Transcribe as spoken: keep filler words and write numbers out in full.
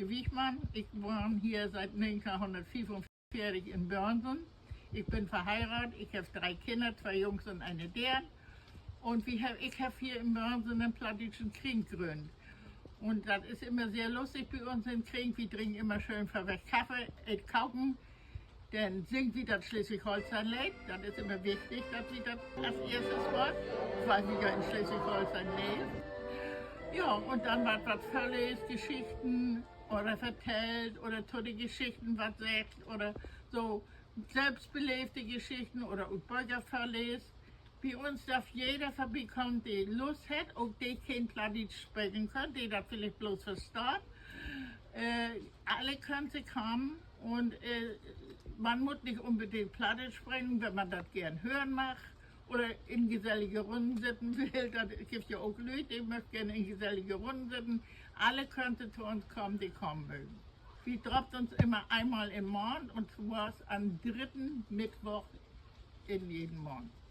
Wiegmann. Ik wahn hier siet negenteihnhunnertfiefunveertig in Börnsen. Ik bün verheiraadt, ik heff dree Kinner, twee Jungs un ene Deern. Un wi he-, ik heff hier in Börnsen en plattdüütschen Kring gründt. Un dat is immer sehr lustig bi uns in Kring. Wi drinken immer schöön vörweg Kaffee, eet Koken. Denn singt wi dat Sleswig-Holsteen-Leed. Dat is immer wichtig, dat wi dat as eerstes maakt, wiel wi ja in Sleswig-Holsteen leevt. Ja, un denn warrt wat vörleest, Geschichten oder vertellt oder to de Geschichten wat seggt oder so, sülvstbeleevte Geschichten oder ut Böker vörleest. Bi uns darf jeder vörbikamen, de Lust hett, ok de keen Plattdüütsch spreken köönt, de dat villicht blots verstaht. Alle köönt se kamen un man mutt nich unbedingt Plattdüütsch spreken, wenn man dat geern hören mag oder in gesellige Runnen sitten will. Dat gifft ja ok Lüüd, de möögt geern in gesellige Runnen sitten. Alle köönt se to uns kamen, de kamen mögen. Wi dröppt uns immer eenmal in Maand, un twoors an'n drüdden Mittwoch in jeden Maand.